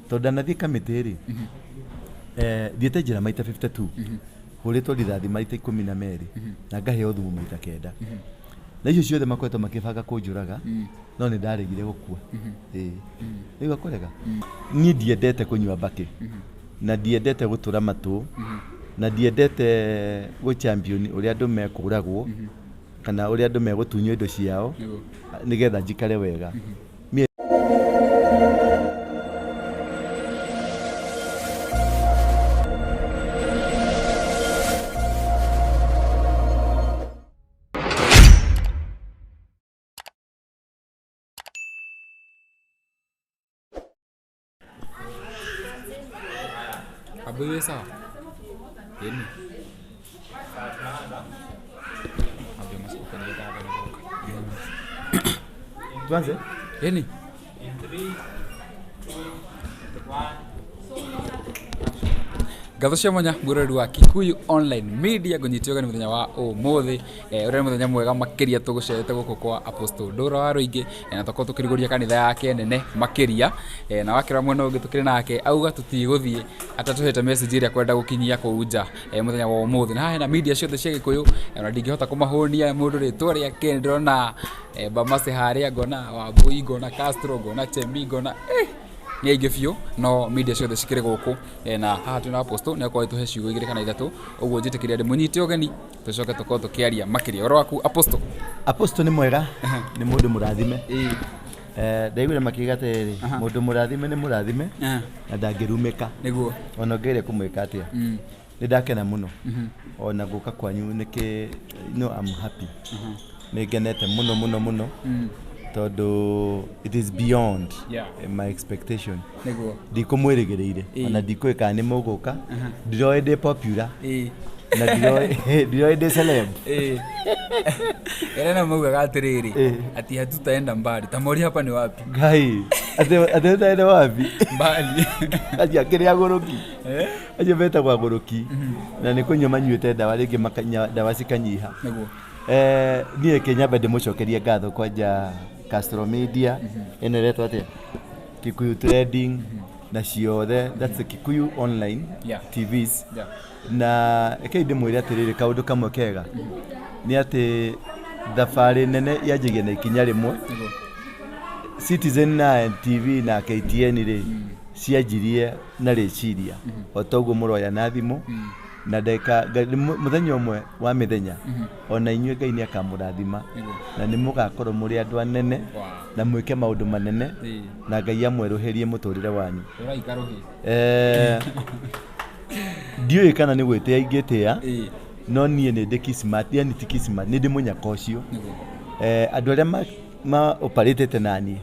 Tondũ ndanathiĩ kamĩtĩ rĩ, thiĩte njĩra maita 52, hũrĩtwo rithathi maita 12, na ngaheo thumu maita 9. Na icio ciothe makoretwo makĩbanga kũnjũraga, no nĩ ndaregire gũkua. Ĩĩ. Nĩigua kũrega? Niĩ ndiendete kũnyua mbakĩ, na ndiendete gũtũra matũ, na ndiendete gũ champion ũrĩa andũ mekũragwo, kana ũrĩa andũ megũtunywo indo ciao, nĩgetha njikare wega. Niĩ Wambui wĩ sawa? Ĩni. Ambia macokerie ngatho nĩ gũka. Tuanze? Ĩni. Ngatho cia mwanya mwĩroreri wa Kikuyu Online Media ngũnyite ũgeni mũthenya wa ũmũthĩ, ũrĩa nĩ mũthenya mwega makĩria tũgũcerete gũkũ kwa Apostle Ndũra wa Rũingĩ, na tũkorwo tũkĩrugũria kanitha yake nene makĩria, na wakĩrora mwena ũngĩ tũkĩrĩ nake auga tũtigũthiĩ atatũhete message ĩrĩa akwenda gũkinyia kũu nja, mũthenya wa ũmũthĩ. Na haha hena media ciothe cia Gĩkũyũ, ona ndingĩhota kũmahũnia mũndũ rĩtwa rĩake, nĩ ndĩrona Bamasi harĩa, ngona Wambui, ngona Castro, ngona Chemi, ngona nĩ aingĩ biũ, no media ciothe cikĩrĩ gũkũ, na haha twĩna Apostle nĩ akorwo agĩtũhe ciugo igĩrĩ kana ithatũ, ũguo njĩtĩkĩria ndĩmũnyite ũgeni tũcoke tũkorwo tũkĩaria makĩria. Ũhoro waku Apostle? Apostle nĩ mwega, nĩ mũndũ mũrathime. Ndaiguire makiuga atĩrĩrĩ, mũndũ mũrathime nĩ mũrathime na ndangĩrumĩka. Nĩguo. Ona ũngĩgeria kũmwĩka atĩa. Nĩ ndakena mũno ona gũka kwanyu nĩkĩ, no I'm happy. Nĩ ngenete mũno mũno mũno tondũ it is beyond my expectation. Nĩguo. Ndikũmwĩrĩgĩrĩire ona ndikũĩ kana nĩ mũgũka, ndiroĩ ndĩ popular na ndiroĩ ndĩ celeb. Ĩrĩa na maugaga atĩrĩrĩ, ati hatutaenda mbali, tamori hapa ni wapi? Ngai, atĩ tutaenda wapi? Mbali. Acio akĩrĩ agũrũki. Acio metagwo agũrũki na nĩ kũnyua manyuĩte ndawa rĩngĩ makanyua ndawa cikanyiha. Nĩguo. Niĩ reke nyambe ndĩmũcokerie ngatho kwanja Castro Media, ĩno ĩretwo atĩa? Kikuyu Trending na ciothe, that's the Kikuyu Online TVs. Na rekei ndĩmwĩre atĩrĩrĩ kaũndũ kamwe kega nĩ atĩ thabarĩ nene yanjagia na ikinya rĩmwe. Citizen na NTV na KTN rĩ, cianjirie na rĩciria o ta ũguo mũroya na thimũ na ndagĩka mũthenya ũmwe wa mĩthenya ona inyuĩ Ngai nĩ akamũrathima na nĩ mũgakorwo mũrĩ andũ anene na mwĩke maũndũ manene na Ngai amwerũhĩrie mũtũrĩre wanyu. Ndiũĩ kana nĩ gwĩtĩa ingĩtĩa no niĩ nĩ ndĩ kismat, yani ti kismat, nĩ ndĩ mũnyaka ũcio. Andũ arĩa ma operate na niĩ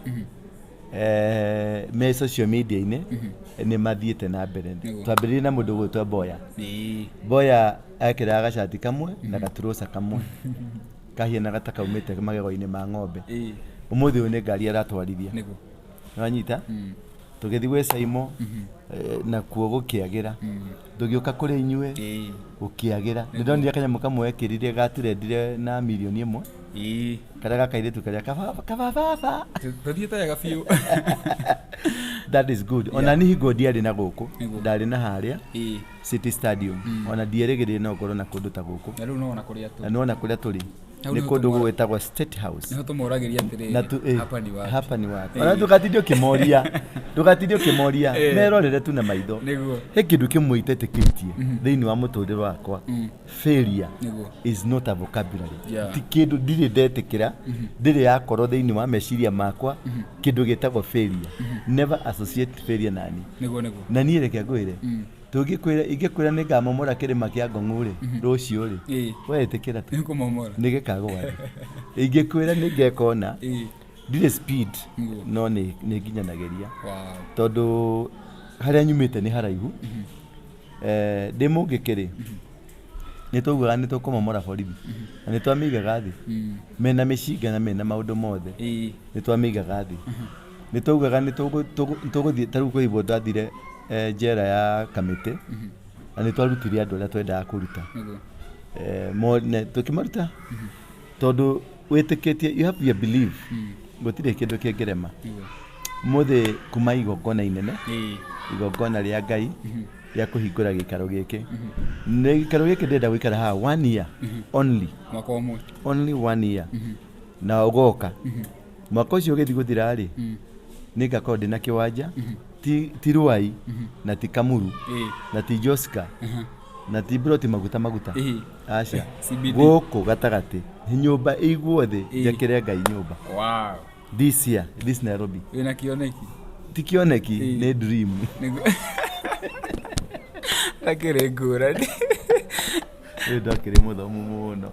me social media-inĩ nĩ mathiĩte na mbere. Twambĩrĩirie na mũndũ ũgwĩtwo Mboya. Mboya ekĩraga gacati kamwe na gaturoca kamwe kahianaga ta kaumĩte magego-inĩ ma ng'ombe. Ũmũthĩ ũyũ nĩ ngari aratwarithia. Nĩwanyita? Tũgĩthiĩ gwĩ Saimo nakuo gũkĩagĩra. Tũgĩũka kũrĩ inyuĩ gũkĩagĩra. Nĩ ndonire kanyamũ kamwe ekĩrire gatrendire na mirioni ĩmwe. Karĩa ga kairĩtu karĩa kaba baba. Tũthiĩte wega biũ. That is good. Ona niĩ hingo ndiarĩ na gũkũ, ndarĩ na harĩa City Stadium. Ona ndierĩgĩrĩire no ngorwo na kũndũ ta gũkũ. Na rĩu nĩwona kũrĩa tũrĩ. Na nĩwona kũrĩa tũrĩ. Nĩ kũndũ gwĩtagwo State House. Nĩho tũmoragĩria atĩrĩrĩ, hapa ni wapi? Hapa ni wapi? Ona ndũgatinde ũkĩmoria, ndũgatinde ũkĩmoria, merorere tu na maitho. Nĩguo. He kĩndũ kĩmwe itetĩkĩtie thĩinĩ wa mũtũrĩre wakwa. Failure is not a vocabulary. Ti kĩndũ ndirĩ ndetĩkĩra, ndirĩ yakorwo thĩinĩ wa meciria makwa kĩndũ gĩtagwo failure. Never associate failure na niĩ. Nĩguo nĩguo. Na niĩ reke ngwĩre, tũngĩkwĩra ingĩkwĩra nĩ ngamomora kĩrĩma kĩa Ngong'u rĩ, rũciũ rĩ, we ĩtĩkĩra tu. Nĩũkũmomora. Nĩ gĩkagũa thĩ. Ingĩkwĩra nĩ ngeka ũna, ndirĩ speed no nĩ nginyanagĩria. Tondũ harĩa nyumĩte nĩ haraihu. Ndĩ mũngĩkĩ rĩ, nĩ twaugaga nĩ tũkũmomora borithi na nĩ twamĩigaga thĩ. Mena mĩcinga na mena maũndũ mothe nĩ twamĩigaga thĩ. Nĩ twaugaga nĩ tũgũthiĩ, ta rĩu kwĩ hingo twathire njera ya Kamĩtĩ na nĩ twarutire andũ arĩa twendaga kũruta. Tũkĩmaruta tondũ wĩtĩkĩtie, you have your belief, gũtirĩ kĩndũ kĩngĩrema. Mũthĩ kuma igongona inene, Ĩĩ. igongona rĩa Ngai rĩa kũhingũra gĩikaro gĩkĩ. Nĩ gĩikaro gĩkĩ ndĩrenda gũikara haha one year only. Mwaka ũmwe. Only one year. Na ũgoka. Mwaka ũcio ũgĩthiĩ gũthira rĩ, nĩ ngakorwo ndĩna kĩwanja, ti Ruai, na ti Kamuru, Ĩĩ. na ti Joska, na ti Broti maguta maguta. Ĩĩ. Aca. CBD. Gũkũ gatagatĩ, nyũmba ĩigwo thĩ, Ĩĩ. njakĩre Ngai nyũmba. Wow. This year, this Nairobi. Wĩna kĩoneki. Ti kĩoneki, Ĩĩ. nĩ dream. Nĩguo. Ndakĩrĩ ngũrani. Rĩu ndakĩrĩ mũthomu mũno.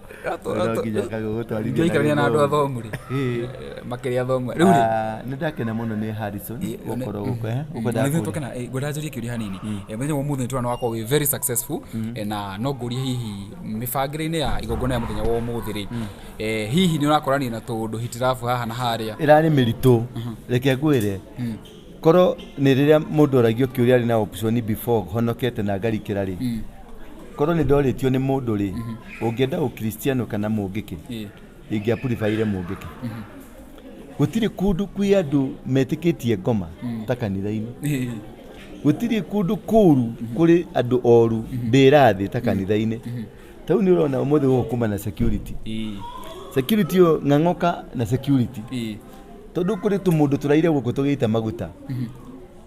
No nginya kagũgũtwarithia Ngĩikarania na andũ athomu rĩ. Ĩĩ. Makĩria athomu. Rĩu rĩ. Nĩ ndakena mũno nĩ Harrison gũkorwo gũkũ eh, ũkwendaga Na ithuĩ kũũria? tũkena ngwendaga njũrie kĩũria hanini. Mũthenya wa ũmũthĩ nĩtũrona wakorwo wĩ very successful. Na no ngũrie hihi mĩbangĩre-inĩ ya igongona ya mũthenya wa ũmũthĩ rĩ, hihi nĩ ũrakorania na tũũndũ hitirabu haha na harĩa? Ĩrarĩ mĩritũ, reke ngwĩre, korwo nĩ rĩrĩa mũndũ oragio kĩũria arĩ na option before honokete na ngarikĩra rĩ, korwo nĩ ndorĩtio nĩ mũndũ rĩ, ũngĩenda ũkristiano kana mũngĩkĩ, Ĩĩ. ingĩapuribaire mũngĩkĩ. Gũtirĩ kũndũ kwĩ andũ metĩkĩtie ngoma ta kanitha-inĩ. Ĩĩ. Gũtirĩ kũndũ kũru kũrĩ andũ oru mbĩra thĩ ta kanitha-inĩ. Ta rĩu nĩ ũrona ũmũthĩ gũkũ kuma na security. Ĩĩ. Security ĩyo ng'ang'oka na security. Ĩĩ. Tondũ kũrĩ tũmũndũ tũraire gũkũ tũgĩita maguta.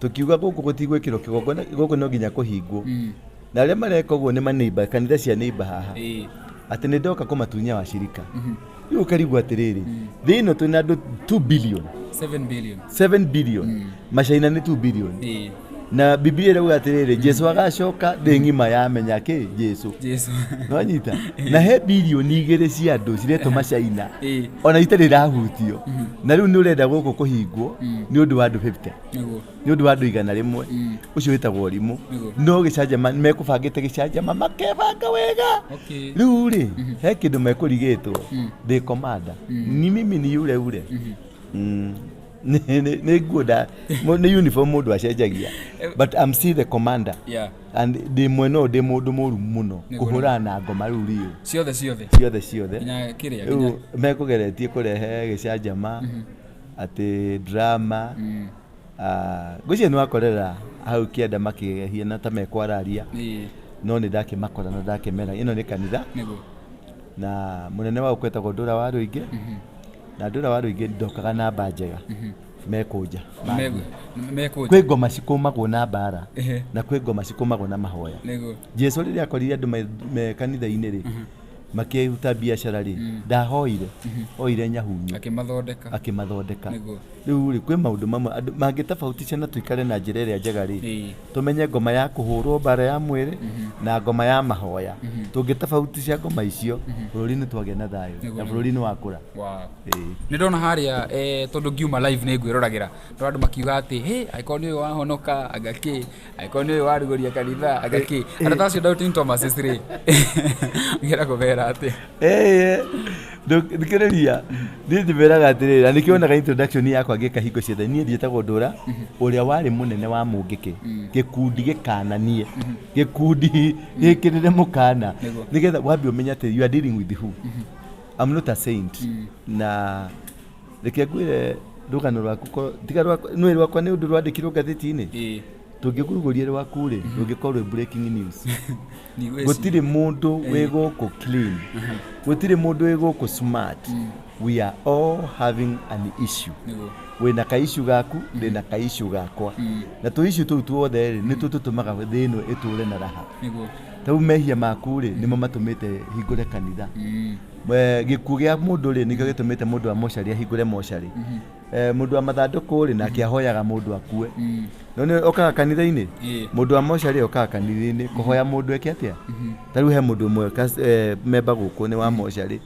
Tũkiuga gũkũ gũtigwĩkĩrwo kĩgongona, gũkũ no nginya kũhingwo. Na arĩa mareka ũguo nĩ maneighbor, kanitha cia neighbor haha. Ĩĩ. Atĩ nĩ ndoka kũmatunya washirika. Rĩu ũkarigwo atĩrĩrĩ, thĩ ĩno twĩna andũ 2 billion. 7 billion. 7 billion. Macaina nĩ 2 billion. Ĩĩ. Na Biblia ĩrauga atĩrĩrĩ, Jesu agacoka thĩ ng'ima yamenya kĩ Jesu. Jesu. Nwanyita? Na he bilioni igĩrĩ cia andũ ciretwo macaina. Ĩĩ. Ona itarĩ irahutio. Na rĩu nĩ ũrenda gũkũ kũhingwo nĩ ũndũ wa andũ 50. Nĩguo. Nĩ ũndũ wa andũ 100. Ũcio wĩtagwo ũrimũ. Nĩguo. No gĩcanjama mekũbangĩte gĩcanjama makebanga wega. Okay. Rĩu rĩ, he kĩndũ mekũrigĩtwo. Ndĩ commander. Ni mimi ni yule ule. Nĩ nguo nĩ uniform mũndũ acenjagia. But I'm still the commander. Yeah. And ndĩ mwena ũyũ ndĩ mũndũ mũru mũno Nĩguo. kũhũrana na ngoma rĩu riũ. Ciothe ciothe. Ciothe ciothe. Nginya kĩrĩa Rĩu nginya. mekũgeretie kũrehe gĩcanjama atĩ drama. Ngwĩciria nĩ wakorera hau kĩanda makĩhiana ta mekwararia. Ĩĩ. No nĩ ndakĩmakora na ndakĩmera ĩno nĩ kanitha. Nĩguo. Na mũnene wa gũkũ etagwo Ndũra wa Rũingĩ. Na Ndũra wa Rũingĩ ndokaga namba njega. Mekũnja. Mekũnja. Kwĩ ngoma cikũmagwo na mbara. Ehe. Na kwĩ ngoma cikũmagwo na mahoya. Nĩguo. Jesu rĩrĩa akorire andũ me kanitha-inĩ rĩ, makĩruta biacara rĩ, ndahoire, oire nyahunyu. Akĩmathondeka. Akĩmathondeka. Nĩguo. Rĩu rĩ, kwĩ maũndũ mamwe andũ mangĩtofautisha na tũikare na njĩra ĩrĩa njega rĩ, Ĩĩ. tũmenye ngoma ya kũhũrwo mbara ya mwĩrĩ na ngoma ya mahoya. Tũngĩtofautisha ngoma icio, bũrũri nĩ twagĩa na thayũ, Nĩguo, na nĩguo. bũrũri nĩ wakũra. Wow. Ĩĩ. Nĩ ndona harĩa tondũ ngiuma live nĩ ngwĩroragĩra ndona andũ makiuga atĩ hĩ angĩkorwo nĩ ũyũ wahonoka anga kĩ, angĩkorwo nĩ ũyũ warugũria kanitha anga kĩ. Andũ ta acio Doubting Thomases rĩ, ngĩenda kũmera atĩa? Ĩĩ, thikĩrĩria, niĩ ndĩmeraga atĩrĩrĩ, na nĩkĩo wonaga introduction yakwa ngĩka hingo ciothe, niĩ njĩtagwo Ndũra, ũrĩa warĩ mũnene wa Mũngĩkĩ, gĩkundi gĩkananie, gĩkundi gĩkĩrĩre mũkana, Nĩguo. nĩgetha wambe ũmenye atĩ you are dealing with who. I'm not a saint. Na reke ngwĩre rũgano rwaku, tiga rwakwa, nĩũĩ rwakwa nĩ ũndũ rwandĩkirwo ngathĩti-inĩ? Ĩĩ. Tũngĩkũrugũria rwaku rĩ, rũngĩkorwo rwĩ breaking news. Nĩgwĩciria. Gũtirĩ mũndũ wĩ gũkũ clean. Gũtirĩ mũndũ wĩ gũkũ smart. We are all having an issue. Nĩguo. Wĩna ka issue gaku, ndĩna ka issue gakwa. Na tũ issue tũu tuothe rĩ, nĩtuo tũtũmaga thĩ ĩno ĩtũre na raha. Nĩguo. Ta rĩu mehia maku rĩ, nĩmo matũmĩte hingũre kanitha. Gĩkuũ gĩa mũndũ rĩ, nĩkĩo gĩtũmĩte mũndũ wa mocarĩ ahingũre mocarĩ. Mũndũ wa mathandũkũ rĩ, nake ahoyaga mũndũ akue. No nĩ okaga kanitha-inĩ? Ĩĩ. Mũndũ wa mocarĩ okaga kanitha-inĩ kũhoya mũndũ eke atĩa? Ta rĩu he mũndũ ũmwe memba gũkũ nĩ wa mocarĩ.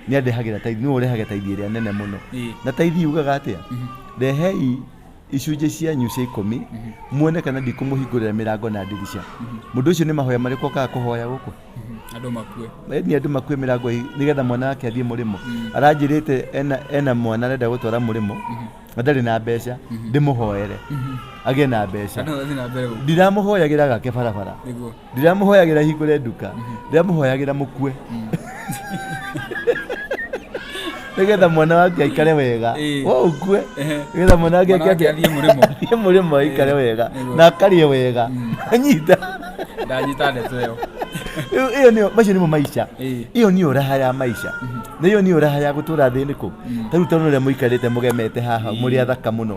Nĩ andehagĩra taithi, nĩwe ũrehaga taithi ĩrĩa nene mũno. Ĩĩ. Na taithi yugaga atĩa? Rehei icunjĩ cianyu cia ikũmi, muone kana ndikũmũhingũrĩra mĩrango na ndirica. Mũndũ ũcio nĩ mahoya marĩkũ okaga kũhoya gũkũ? Andũ makue. Nĩ andũ makue mĩrango nĩgetha mwana wake athiĩ mũrĩmo. Aranjĩrĩte ena mwana arenda gũtwara mũrĩmo, na ndarĩ na mbeca, ndĩmũhoere. Agĩe na mbeca. Andũ mathiĩ na mbere gũkua. Ndiramũhoyagĩra gake barabara. Nĩguo. Ndiramũhoyagĩra hingũre nduka. Ndiramũhoyagĩra mũkue. Nĩgetha mwana wake aikare wega. Ĩĩ. Wo ũkue. Ehe. Nĩgetha mwana wake Mwana wake athiĩ mũrĩmo. Athiĩ mũrĩmo aikare wega. Nĩguo. Na akarĩe wega. Anyita. Ndanyita ndeto ĩyo. Ĩyo nĩyo macio nĩmo maica. Ĩĩ. Ĩyo nĩyo raha ya maica. Na ĩyo nĩyo raha ya gũtũra thĩ nĩkũ. Ta rĩu tondũ ũrĩa mũikarĩte mũgemete haha mũrĩ athaka mũno.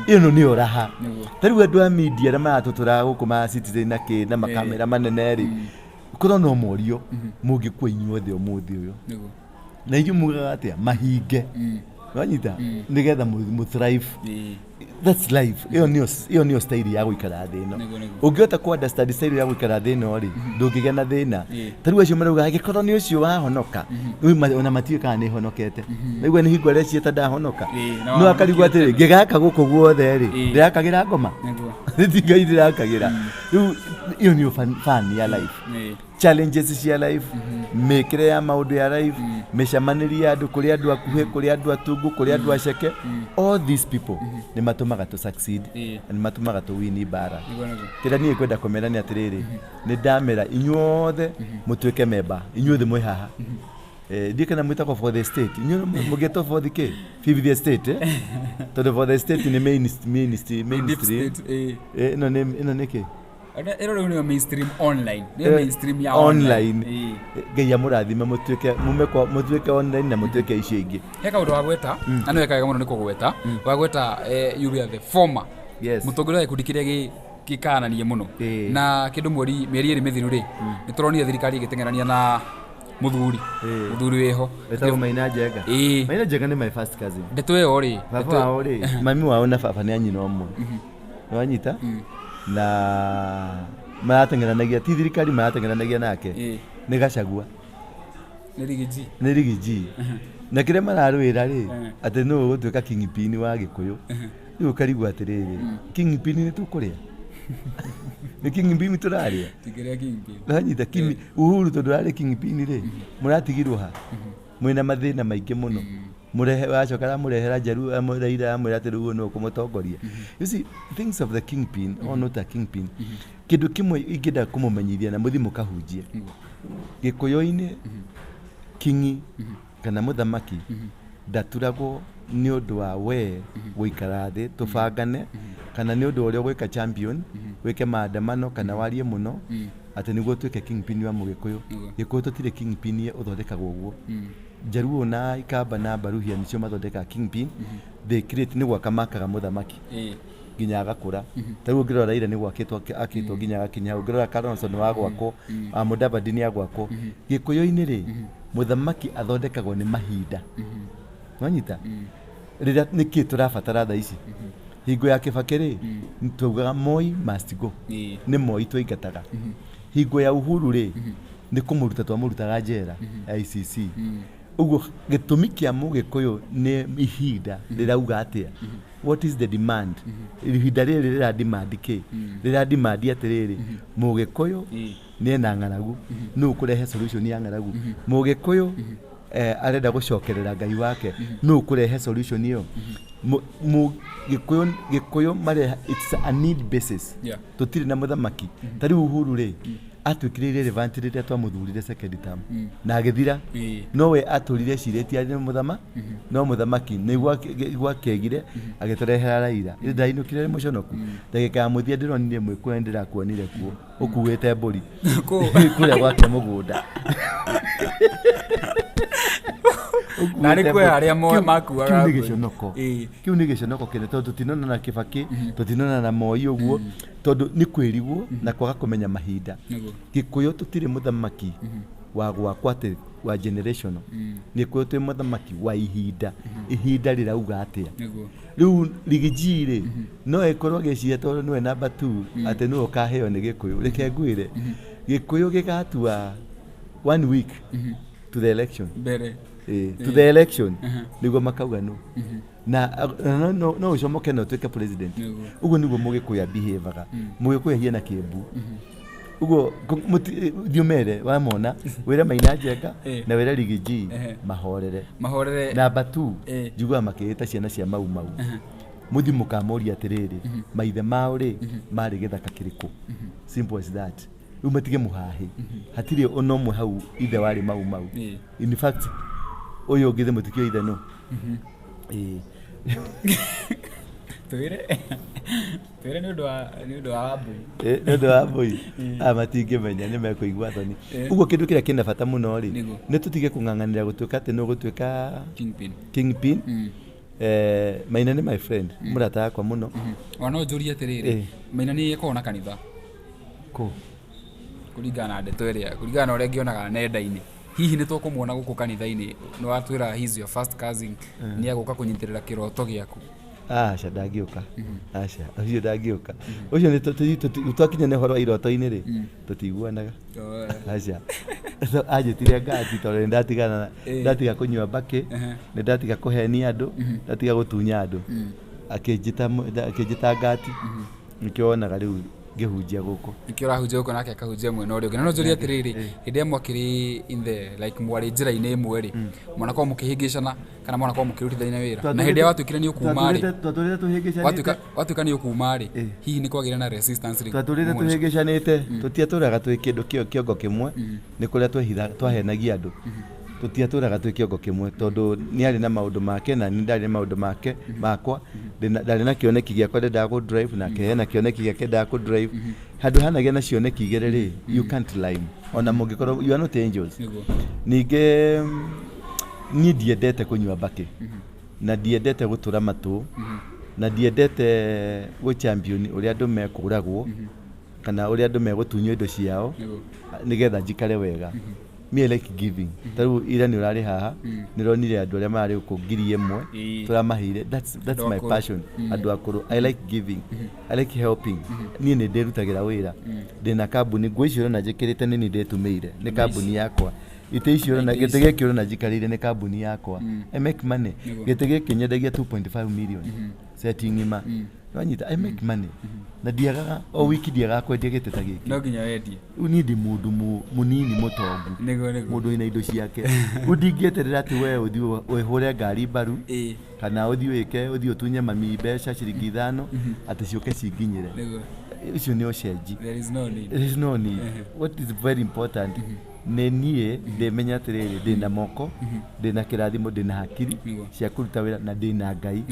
Ĩyo no nĩyo raha. Nĩguo. Ta rĩu andũ a media arĩa maratũtũraga gũkũ ma Citizen na kĩ na makamera manene rĩ. Korwo no morio mũngĩkua inyuothe ũmũthĩ ũyũ. Nĩguo. Na inyuĩ mugaga atĩa mahinge. Wanyita? Nĩgetha mũ thrive. Ĩĩ. That's life. Ĩyo nĩyo style ya gũikara thĩ ĩno. Nĩguo, nĩguo. Ũngĩhota kũ understand style ya gũikara thĩ ĩno rĩ, ndũngĩgĩa na thĩna. Ĩĩ. Ta rĩu acio marauga angĩkorwo nĩ ũcio wahonoka, rĩu ona matiũĩ kana nĩ honokete. Maigua nĩ hingo arecieta ndahonoka. Ĩĩ, na No akarigwo atĩrĩ, ngĩgaka gũkũ guothe rĩ, Ĩĩ. ndĩrakagĩra ngoma? Nĩguo. Ti Ngai ndĩrakagĩra. Rĩu ĩyo nĩyo fun ya life. Ĩĩ. Challenges cia life, mĩkĩre ya maũndũ ya life, mĩcemanĩrie ya andũ, kũrĩ andũ akuhĩ, kũrĩ andũ atungu, kũrĩ andũ aceke, all these people nĩ matũmaga tũ succeed Ĩĩ. na nĩ matũmaga tũ win mbara. Nĩguo, nĩguo. Kĩrĩa niĩ kwenda kũmera nĩ atĩrĩrĩ, nĩ ndamera inyuothe mũtuĩke memba, inyuothe mwĩ haha. Ndiĩ kana mwĩtagwo for the state, inyuĩ mũngĩtwo for the kĩ, fifth estate, eh? Tondũ for the state nĩ Deep mainstream. state, ĩĩ. Ĩno nĩ kĩ? Ĩno rĩu nĩyo mainstream online. Nĩyo mainstream ya online. Ĩĩ. Ngai amũrathime mũtuĩke mume kwa mũtuĩke online na mũtuĩke icio ingĩ. He kaũndũ wagweta na nĩ weka wega mũno nĩ kũgweta. Wagweta you were the former Yes. mũtongoria wa gĩkundi kĩrĩa gĩkananie mũno. Ĩĩ. Na kĩndũ mweri mĩeri 2 mĩthiru rĩ, nĩ tũronire thirikari ĩgĩteng'erania na mũthuri. Ĩĩ. Mũthuri wĩho. Wetagwo Maina Njenga. Ĩĩ. Maina Njenga nĩ my first cousin. Ndeto ĩyo rĩ, Baba wao rĩ, mami wao na baba nĩ a nyina ũmwe. Nĩwanyita? Na marateng'eranagia, ti thirikari marateng'eranagia nake. Ĩĩ. Nĩ Gachagua. Nĩ Riggy G. Nĩ Riggy G. Na kĩrĩa mararũĩra rĩ, Mhm. atĩ nũũ ũgũtuĩka kingpin wa Gĩkũyũ. Rĩu ũkarigwo atĩrĩrĩ, kingpin nĩ tũkũrĩa? Nĩ kingpin tũrarĩa? Tingĩrĩa kingpin. Nanyita kimi Uhuru tondũ ararĩ kingpin rĩ, mũratigirwo ha? Mwĩna mathĩna maingĩ mũno. Mũrehe wacoka aramũrehera Njaruo Raila amwĩra atĩ rĩu ũyũ nĩwe ũkũmũtongoria. You see, things of the kingpin or not a kingpin. Kĩndũ kĩmwe ingĩenda kũmũmenyithia na mũthiĩ mũkahunjie. Gĩkũyũ-inĩ kingi kana mũthamaki ndaturagwo nĩ ũndũ wa we gũikara thĩ tũbangane kana nĩ ũndũ wa ũrĩa ũgwĩka champion wĩke maandamano kana warie mũno atĩ nĩguo ũtuĩke kingpin wa mũgĩkũyũ. Nĩguo. Gĩkũyũ tũtirĩ kingpin ũthondekagwo ũguo. Njaruo na Ikamba na Baruhia nĩcio mathondekaga kingpin. They create, nĩ gwaka makaga mũthamaki Ĩĩ. nginya agakũra. Ta rĩu ũngĩrora Raila nĩ gwakĩtwo akĩtwo nginya agakinya hau. Ũngĩrora Kalonzo nĩ wa gwakwo, Mudavadi nĩ agwakwo. Gĩkũyũ-inĩ rĩ, mũthamaki athondekagwo nĩ mahinda. Nwanyita? Rĩrĩa nĩkĩ tũrabatara thaa ici? Hingo ya Kibaki rĩ, twaugaga Moi must go. Ĩĩ. Nĩ Moi twaingataga. Hingo ya Uhuru rĩ, nĩ kũmũruta twamũrutaga njera ICC. Ũguo gĩtũmi kĩa mũgĩkũyũ nĩ ihinda rĩrauga atĩa? What is the demand? Ihinda rĩrĩ rĩra demand kĩ? Rĩra demand atĩrĩrĩ, mũgĩkũyũ Ĩĩ. nĩ ena ng'aragu, nũ ũkũrehe solution ya ng'aragu? Mũgĩkũyũ arenda gũcokerera Ngai wake, nũ ũkũrehe solution ĩyo? Gĩkũyũ mareha, it's a need basis. Tũtirĩ na mũthamaki. Ta rĩu Uhuru rĩ, atuĩkire irrelevant rĩrĩa twamũthurire second term na agĩthira. Ĩĩ. No we atũrire ecirĩtie arĩ mũthama, no mũthamaki nĩ gwakĩgire agĩtũrehera Raila. Ndainũkire mũconoku ndagĩka ya mũthia ndĩronire mwĩ kũrĩa ndĩrakuonire kuo ũkuĩte mbũri. Kũ? Kũrĩa gwake mũgũnda. Na nĩ kwĩ arĩa makuaga Kĩu nĩ mbũri. gĩconoko. Ĩĩ. Kĩu nĩ gĩconoko kĩnene tondũ tũtinona na Kibaki, tũtinona na Moi ũguo, tondũ nĩ kwĩrigwo na kwaga kũmenya mahinda. Nĩguo. Gĩkũyũ tũtirĩ mũthamaki wa gwakwa atĩ wa generational. Gĩkũyũ twĩ mũthamaki wa ihinda. Ihinda rĩrauga atĩa? Nĩguo. Rĩu Riggy G rĩ, no ĩkorwo agĩciria tondũ nĩwe namba 2 atĩ nĩwe ũkaheo nĩ Gĩkũyũ. Reke ngwĩre, Gĩkũyũ gĩgatua one week to the election. Mbere. To the election nĩguo makauga nũ na no ũcomoke na ũtuĩke president. Nĩguo. Ũguo nĩguo mũgĩkũyũ abehavaga. Mũgĩkũyũ ahiana kĩmbu ũguo. Thiĩ ũmere wamona wĩre Maina Njenga na wĩre Riggy G mahorere. Mahorere. Namba 2, njiguaga makĩĩta ciana cia Mau Mau, mũthi mũkamũria atĩrĩrĩ, maithe mao rĩ marĩ gĩthaka kĩrĩkũ? Simple as that. Rĩu matige mũhahĩ, hatirĩ ona ũmwe hau ithe warĩ Mau Mau. In fact, Ũyũ ũngĩ thĩ mũtikĩũĩ ithe nũ. Ĩĩ. Twĩre twĩre nĩ ũndũ wa Wambui. Ĩ, nĩ ũndũ wa Wambui aya matingĩmenya, nĩ mekũigua thoni. Ũguo kĩndũ kĩrĩa kĩna bata mũno rĩ, nĩ tũtige kũng'ang'anĩra gũtuĩka atĩ nĩ ũgũtuĩka kingpin. Kingpin. Maina nĩ my friend, mũrata wakwa mũno. Ona no njũrie atĩrĩrĩ, Maina nĩ ĩkoragwo na kanitha? Kũ? Kũringana na ndeto ĩrĩa, kũringana na ũrĩa ngĩonaga nenda-inĩ, hihi nĩ tũkũmuona gũkũ kanitha-inĩ? Nĩ watwĩra he is your first cousin, nĩ agũka kũnyitĩrĩra kĩroto gĩaku? Aca, ndangĩũka. Aca, ũcio ndangĩũka. Ũcio nĩ twakinya nĩ ũhoro wa iroto-inĩ rĩ, tũtiguanaga. Aca. So, anjĩtire ngati tondũ nĩ ndatigana, ndatiga kũnyua mbakĩ, nĩ ndatiga kũhenia andũ, ndatiga gũtunya andũ. Akĩnjĩta ngati. Nĩkĩo wonaga rĩu ngĩhunjia gũkũ. Nĩkĩo ũrahunjia gũkũ nake akahunjia mwena ũrĩa ũngĩ. Na no njũrie atĩrĩrĩ, hĩndĩ ĩrĩa mwakĩrĩ in the like mwarĩ njĩra-inĩ ĩmwe rĩ, mwanakorwo mũkĩhĩngĩcana kana mwanakorwo mũkĩrutithania wĩra? Na hĩndĩ ĩrĩa watuĩkire nĩ ũkuma rĩ, Twatũrĩte tũhĩngĩcanĩte. Watuĩka nĩ ũkuma rĩ, hihi nĩ kwagĩire na resistance rĩ? Twatũrĩte tũhĩngĩcanĩte. Tũtiatũraga twĩ kĩndũ kĩongo kĩmwe. Nĩ kũrĩa twahenagia andũ. Tũtiatũraga twĩ kĩongo kĩmwe tondũ nĩ arĩ na maũndũ make na niĩ ndarĩ na maũndũ make makwa. Ndarĩ na kĩoneki gĩakwa ndendaga kũ drive, nake hena kĩoneki gĩake endaga kũ drive. Handũ hanagĩa na cioneki igĩrĩ rĩ, you can't line. Ona mũngĩkorwo you are not angels. Ningĩ niĩ ndiendete kũnyua mbakĩ, na ndiendete gũtũra matũ, na ndiendete gũ champion ũrĩa andũ mekũragwo kana ũrĩa andũ megũtunywo indo ciao nĩgetha njikare wega. Me, I like giving. Ta rĩu ira nĩ ũrarĩ haha, nĩ ũronire andũ arĩa mararĩ gũkũ 1000 tũramaheire. That's Andũ my akũrũ. passion. Andũ akũrũ. I like giving, I like helping. Niĩ nĩ ndĩrutagĩra wĩra, ndĩna kambuni. Nguo icio ũrona njĩkĩrĩte nĩ niĩ ndĩtumĩire, nĩ kambuni yakwa. Itĩ icio ũrona, Itĩ gĩtĩ ici. gĩkĩ ũrona njikarĩire nĩ kambuni yakwa. I make money. Gĩtĩ gĩkĩ nyendagia 2.5 million set ng'ima. Wanyita? I make money na ndiagaga o wiki, ndiagaga kwendia gĩtĩ ta gĩkĩ. No nginya wendie. Rĩu niĩ ndĩ mũndũ mũnini mũtongu, Nĩguo nĩguo. Mũndũ wĩna indo ciake. Rĩu ndingĩeterera atĩ we ũthiĩ wĩhũre ngari mbaru kana ũthiĩ wĩke, ũthiĩ ũtunye mami mbeca ciringi 5 atĩ ciũke cinginyĩre. Ũcio nĩ ũcenji. There is no need. There is no need. What is very important nĩ niĩ ndĩmenya atĩrĩrĩ, ndĩna moko, ndĩna kĩrathimo, ndĩna hakiri cia kũruta wĩra na ndĩna Ngai.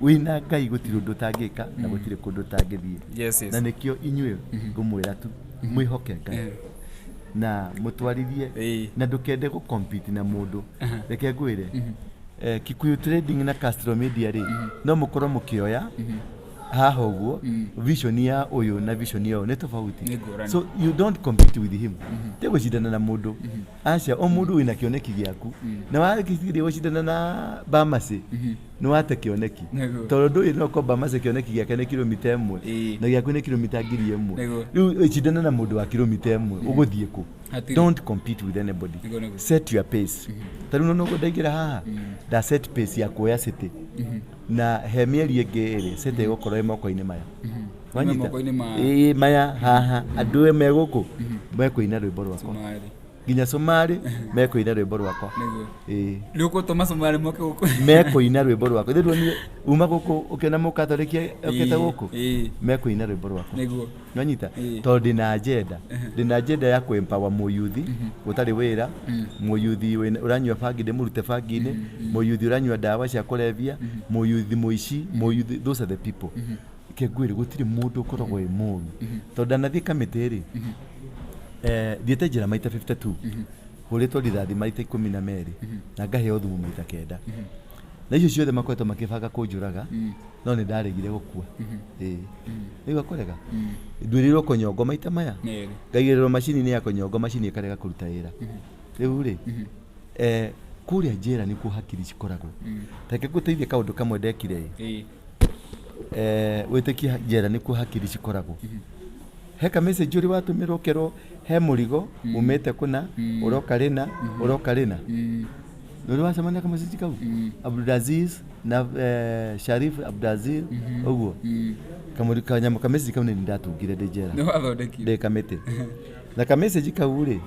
Wĩna Ngai gũtirĩ ũndũ ũtangĩka na gũtirĩ kũndũ ũtangĩthiĩ. Na nĩkĩo inyuĩ ngũmwĩra tu mwĩhoke Ngai na mũtwarithie na ndũkende gũ compete na mũndũ. Reke ngwĩre, Kikuyu Trading na Castro Media rĩ, no mũkorwo mũkĩoya haha ũguo, vision ya ũyũ na vision ya ũyũ nĩ tofauti. Nĩ ngũrani. So you don't compete with him. Te gũcindana na mũndũ, aca. O mũndũ wĩna kĩoneki gĩaku, na wakĩgeria gũcindana na Bamasi nĩ wate kĩoneki. Tondũ ndũĩ, no korwo Bamasi kĩoneki gĩake nĩ kilomita 1 na gĩaku nĩ kilomita 1000. Rĩu cindana na mũndũ wa kilomita 1, ũgũthiĩ kũ? Hatirĩ. Don't compete with anybody. Nĩguo, nĩguo. Set your pace. Ta rĩu no ndaingĩra haha, nda set pace ya kuoya city, na he mĩeri ĩngĩ ĩrĩ city ĩgũkorwo ĩ moko-inĩ maya. Wanyita? Moko-inĩ ma Ĩĩ, maya haha. Andũ aya me gũkũ mekũina rwĩmbo rwakwa. Somali. Nginya Somali mekũina rwĩmbo rwakwa. Ĩĩ. Nĩ ũgũtũma Somali moke gũkũ? Mekũina rwĩmbo rwakwa. Ithe ndũronire uma gũkũ ũkĩona mũkatholiki okĩte gũkũ? Mekũina rwĩmbo rwakwa. Nwanyita? Tondũ ndĩna agenda ya kũ empower mũyuthi ũtarĩ wĩra, mũyuthi ũranyua bangi ndĩmũrute bangi-inĩ, mũyuthi ũranyua ndawa cia kũrebia, mũyuthi mũici, mũyuthi. Those are the people. Reke ngwĩre, gũtirĩ mũndũ ũkoragwo wĩ mũru. Tondũ ndanathiĩ kamĩtĩ rĩ, thiĩte njĩra maita 52, hũrĩtwo rithathi maita 12 na ngaheo thumu maita 9, na icio ciothe makoretwo makĩbanga kũnjũraga, no nĩ ndaregire gũkua. Ĩĩ, nĩigua kũrega, nduĩrĩirwo kũnyongwo maita maya, Merĩ. Ngaigĩrĩrwo macini-inĩ ya kũnyongo, macini ĩkarega kũruta wĩra. Rĩu rĩ, kũrĩa njĩra nĩkuo hakiri cikoragwo. Reke ngũteithie kaũndũ kamwe ndekire ĩ. Wĩtĩkie njera nĩkuo hakiri cikoragwo. He ka message ũrĩ watũmĩrwo ũkerwo he mũrigo umĩte kũna, ũroka rĩna, ũroka rĩna? Nĩ ũrĩ wacemania ka message kau? Abdulaziz na Sharif Abdulaziz ũguo. Kamũri kanyamũ ka message kau nĩ ndatungire ndĩ njera. Nĩ wathondekire? Ndĩ kamĩtĩ. Na ka message kau rĩ,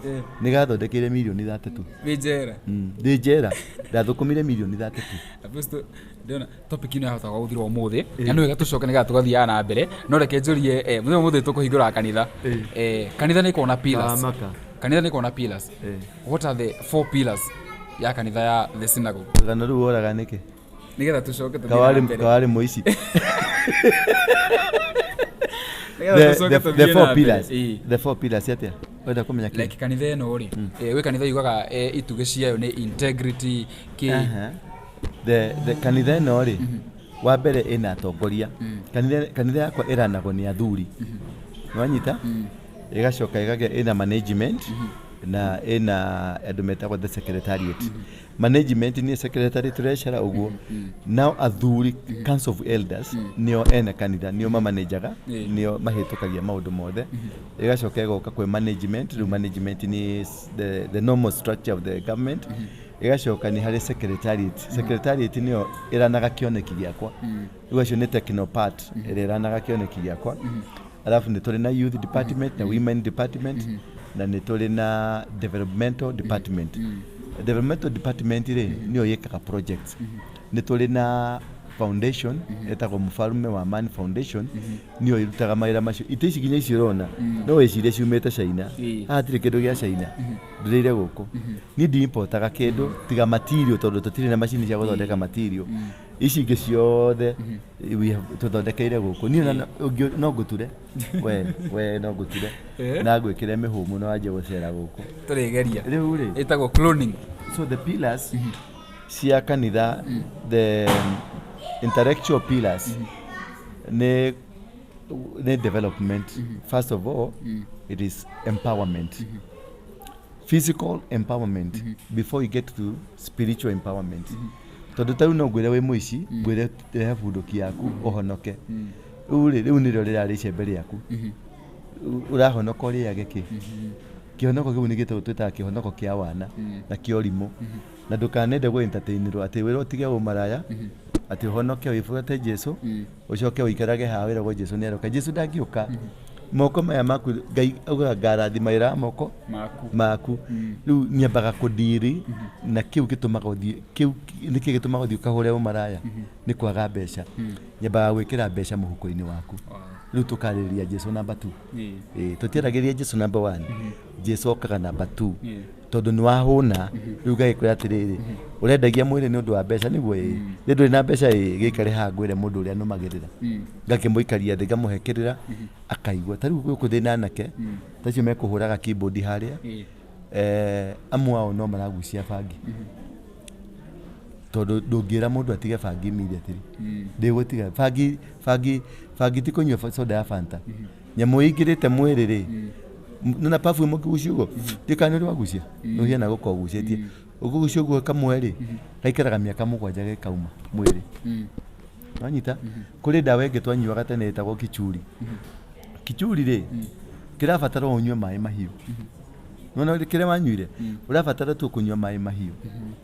nĩ gathondekeire mirioni 32. Wĩ njera? Ndĩ njera ndathũkũmire mirioni 32. Apostle, ndĩrona topic ĩno yahota gũthira ũmũthĩ, na nĩ wega tũcoke nĩgetha tũgathiaga na mbere. No reke njũrie, mũthenya ũmũthĩ tũkũhingũra kanitha. Kanitha nĩ ĩkoragwo na pillars. Maka. Kanitha nĩ ĩkoragwo na pillars. What are the four pillars? Ya kanitha ya The Synagogue. Rũgano rũu woraga nĩkĩ? Nĩgetha tũcoke tũthiĩ na Kawarĩ mbere. kawarĩ mũici. Nĩgetha The, tũcoke the, tũthiĩ the na four mbere. pillars. Ĩĩ. The four pillars atĩa? Wenda kũmenya kĩ? Like kanitha ĩno rĩ, gwĩ kanitha yugaga itugĩ ciayo nĩ integrity kĩ. Aha. The kanitha ĩno rĩ, wa mbere ĩna atongoria. Kanitha yakwa ĩranagwo nĩ athuri. Nĩwanyita? Ĩgacoka ĩkagĩa ĩna management na ĩna andũ metagwo the secretariat. Management nĩ secretary treasurer ũguo. Nao athuri, council of elders, nĩo ene kanitha, nĩo mamanajaga, nĩo mahĩtũkagia maũndũ mothe. Ĩgacoka ĩgoka kwĩ management, rĩu management nĩ the normal structure of the government. Ĩgacoka nĩ harĩ secretariat. Secretariat nĩyo ĩranaga kĩoneki gĩakwa. Rĩu acio nĩ techno part ĩrĩa ĩranaga kĩoneki gĩakwa. Alafu nĩ tũrĩ na youth department na women department na nĩ tũrĩ na developmental department. Developmental department rĩ, nĩyo ĩkaga projects. Nĩ tũrĩ na foundation ĩtagwo Mũfalume wa Man Foundation, nĩyo ĩrutaga mawĩra macio. Itĩ ici nginya ici ũrona no wĩcirie ciumĩte China. Haha hatirĩ kĩndũ gĩa China, ndĩrĩire gũkũ. Niĩ ndi-importaga kĩndũ tiga material, tondũ tũtirĩ na macini cia gũthondeka material. Ici ingĩ ciothe we have tũthondekeire gũkũ. Niĩ ona no ngũture we no ngũture na ngwĩkĩre mĩhũmũ na wanjie gũcera gũkũ. Tũrĩgeria. Rĩu rĩ, Ĩtagwo cloning. So the pillars cia kanitha, the intellectual pillars, nĩ development. First of all, it is empowerment, physical empowerment before you get to spiritual empowerment, tondũ ta rĩu no ngwĩre wĩ mũici, ngwĩre rehe bunduki yaku ũhonoke. Rĩu rĩ, rĩu nĩrĩo rĩrarĩ icembe rĩaku. Ũrahonoka ũrĩage kĩ? Kĩhonoko kĩu nĩ gĩtagwo, twĩtaga kĩhonoko kĩa wana na kĩa ũrimũ. Na ndũkanende gũ entertainirwo atĩ wĩrwo ũtige ũmaraya, atĩ ũhonoke wĩbuate Jesu, ũcoke ũikarage haha wĩragwo Jesu nĩ aroka. Jesu ndangĩũka moko maya maku. Ngai augaga ngarathima wĩra wa moko maku. Maku. Rĩu nyambaga kũndiri na kĩu gĩtũmaga ũthiĩ, kĩu nĩkĩ gĩtũmaga ũthiĩ ũkahũre ũmaraya? Nĩ kwaga mbeca. Nyambaga gwĩkĩra mbeca mũhuko-inĩ waku. Rĩu tũkarĩrĩria Jesu namba 2. Ĩĩ, tũtiaragĩria Jesu namba 1. Jesu okaga namba 2, tondũ nĩ wahũna. Rĩu ngagĩkwĩra atĩrĩrĩ, ũrendagia mwĩrĩ nĩ ũndũ wa mbeca, nĩguo? Ĩĩ, rĩ ndũrĩ na mbeca, ĩĩ, gĩikare haha ngwĩre mũndũ ũrĩa nũmagĩrĩra. Ngakĩmũikaria thĩ, ngamũhe kĩrĩra akaigua. Ta rĩu gũkũ ndĩna anake ta acio mekũhũraga keyboard harĩa. Amwe ao no maragucia bangi, tondũ ndũngĩra mũndũ atige bangi immediately. Ndĩgũtiga bangi. Bangi ti kũnyua soda ya Fanta. Nyamũ ĩingĩrĩte mwĩrĩ rĩ, nona perfume ũkĩgucia ũguo, ndikana nĩ ũrĩ wagucia, nĩ ũhiana gũkorwo ũgucĩtie. Ũkũgucia ũguo kamwe rĩ, gaikaraga mĩaka 7 gĩkauma mwĩrĩ. Wanyita? Kũrĩ ndawa ĩngĩ twanyuaga tene ĩtagwo kichuri. Kichuri rĩ, kĩrabatara ũnyue maĩ mahiũ. Nona kĩrĩa wanyuire, ũrabatara tu kũnyua maĩ mahiũ.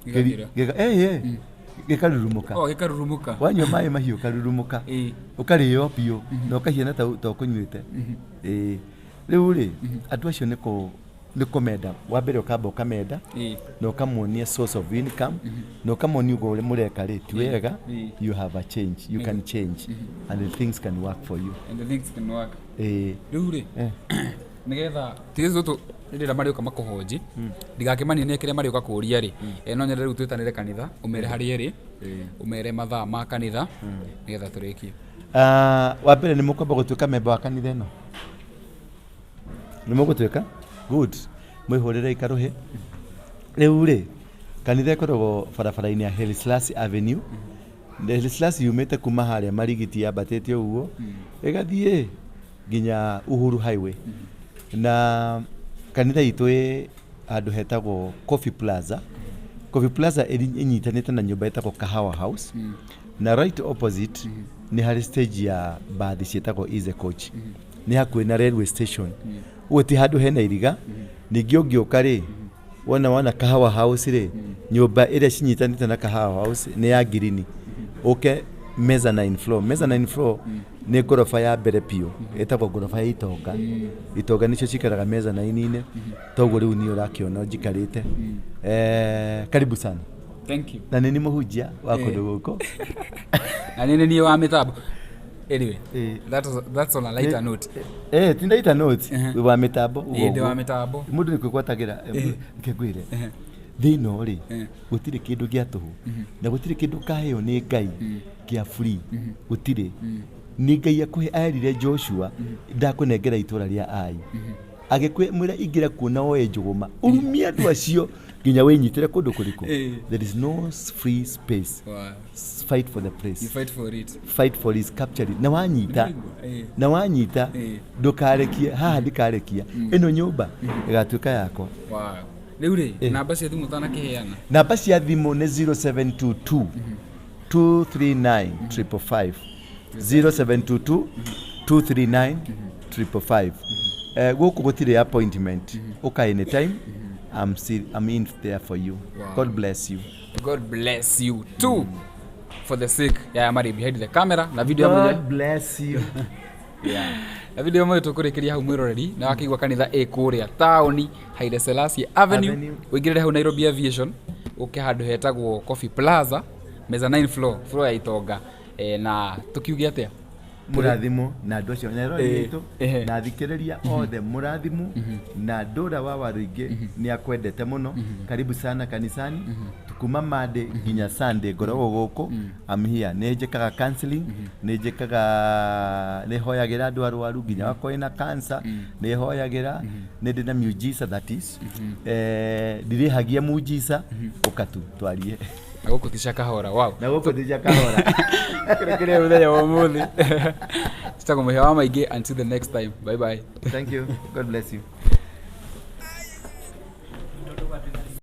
Gĩgathira. Gĩkarurumũka. Oh, gĩkarurumũka. Wanyua maĩ mahiũ karurumũka, ũkarĩo biũ na ũkahiana ta ũkũnyuĩte. Ĩĩ, rĩu rĩ, andũ acio nĩ kũmenda. Wa mbere ũkamba ũkamenda na ũkamuonia source of income na ũkamuonia ũguo ũrĩa mũreka rĩ ti wega. You have a change, you can change and the things can work for you. And the things can work. Ĩĩ. Rĩu rĩ, nĩgetha tigĩ tũtũ rĩrĩa marĩũka makũhonji ndigakĩmanie kĩrĩa marĩũka kũũria rĩ, no nyende rĩu twĩtanĩre kanitha, ũmere harĩa ĩrĩ, ũmere mathaa ma kanitha, nĩgetha tũrĩkie. Ah, wa mbere nĩ mũkwamba gũtuĩka memba wa kanitha ĩno. Nĩ mũgũtuĩka good, mwĩhũrĩre ikarũhĩ. Rĩu rĩ, kanitha ĩkoragwo barabara-inĩ ya Haile Selassie Avenue. Haile Selassie yumĩte kuma harĩa Marigiti yambatĩte ũguo ĩgathiĩ nginya Uhuru Highway. Na kanitha itũ ĩ handũ hetagwo Coffee Plaza. Coffee Plaza ĩnyitanĩte na nyũmba ĩtagwo Kahawa House, na right opposite nĩ harĩ stage ya mbathi ciĩtagwo Easy Coach. Nĩ hakuhĩ na railway station, ũguo ti handũ hena iriga. Ningĩ ũngĩũka rĩ, wona Kahawa House rĩ, nyũmba ĩrĩa cinyitanĩte na Kahawa House nĩ ya ngirini. Ũke mezzanine floor. Mezzanine floor nĩ ngoroba ya mbere biũ, ĩtagwo ngoroba ya itonga. Itonga nĩcio cikaraga mezzanine-inĩ. Toguo rĩu niĩ ũrakĩona njikarĩte. Karibu sana. Thank you. Na nĩ niĩ mũhunjia wa kũndũ gũkũ. Na nĩ niĩ wa mĩtambo. Anyway, that's on a lighter note. Ti lighter note. Wĩ wa mĩtambo, ũguo Ĩĩ, ndĩ wa ũguo. mĩtambo. Mũndũ nĩ kwĩgwatagĩra. Reke ngwĩre, Thĩ ĩno rĩ, Eh. gũtirĩ kĩndũ gĩa tũhũ, na gũtirĩ kĩndũ ũkaheo nĩ Ngai kĩa free, gũtirĩ. Nĩ Ngai akũhe. Erire Joshua, ndakũnengera itũra rĩa Ai, agĩkwĩra ingĩra kuo na woe njũgũma urumie andũ acio nginya wĩnyitĩre kũndũ kũrĩkũ. There is no free space. Fight for the place. You fight for it. Fight for it, capture it. Na wanyita, na wanyita, ndũkarekie haha, ndikarekia ĩno nyũmba ĩgatuĩka yakwa. Wow. Rĩu rĩ, namba cia thimũ ũtanakĩheana. Namba cia thimũ nĩ 0722 239 555, 0722 239 555. Gũkũ gũtirĩ appointment, ũka anytime. I'm in there for you. God bless you. God bless you too. For the sake ya marĩ behind the camera na video ya God bless you, yeah. Na video ĩmwe tũkũrĩkĩria hau, mwĩroreri, na wakĩigua kanitha ĩ kũrĩa taũni, Haile Selassie Avenue. Avenue. Ũingĩrĩre hau Nairobi Aviation, ũke handũ hetagwo Coffee Plaza, mezzanine floor, floor ya itonga. Na tũkiuge atĩa? Mũrathimwo na andũ acio Nairobi itũ na athikĩrĩria othe, mũrathimwo na ndũra wa Waruingĩ nĩ akwendete mũno. Karibu sana kanisani. Kuma Monday nginya Sunday ngoragwo gũkũ. I'm here. Nĩ njĩkaga counseling, nĩ njĩkaga, nĩ hoyagĩra andũ arwaru, nginya wakorwo na cancer nĩ hoyagĩra. Nĩ ndĩ na miujiza, that is, ndirĩhagia mujiza. Ũka tu twarie. Na gũkũ ti Shakahola, wow. Na gũkũ ti Shakahola. Kĩrĩkĩrĩa mũthenya wa ũmũthĩ, tũtagwo mũhĩa wa maingĩ. Until the next time, bye bye. Thank you. God bless you.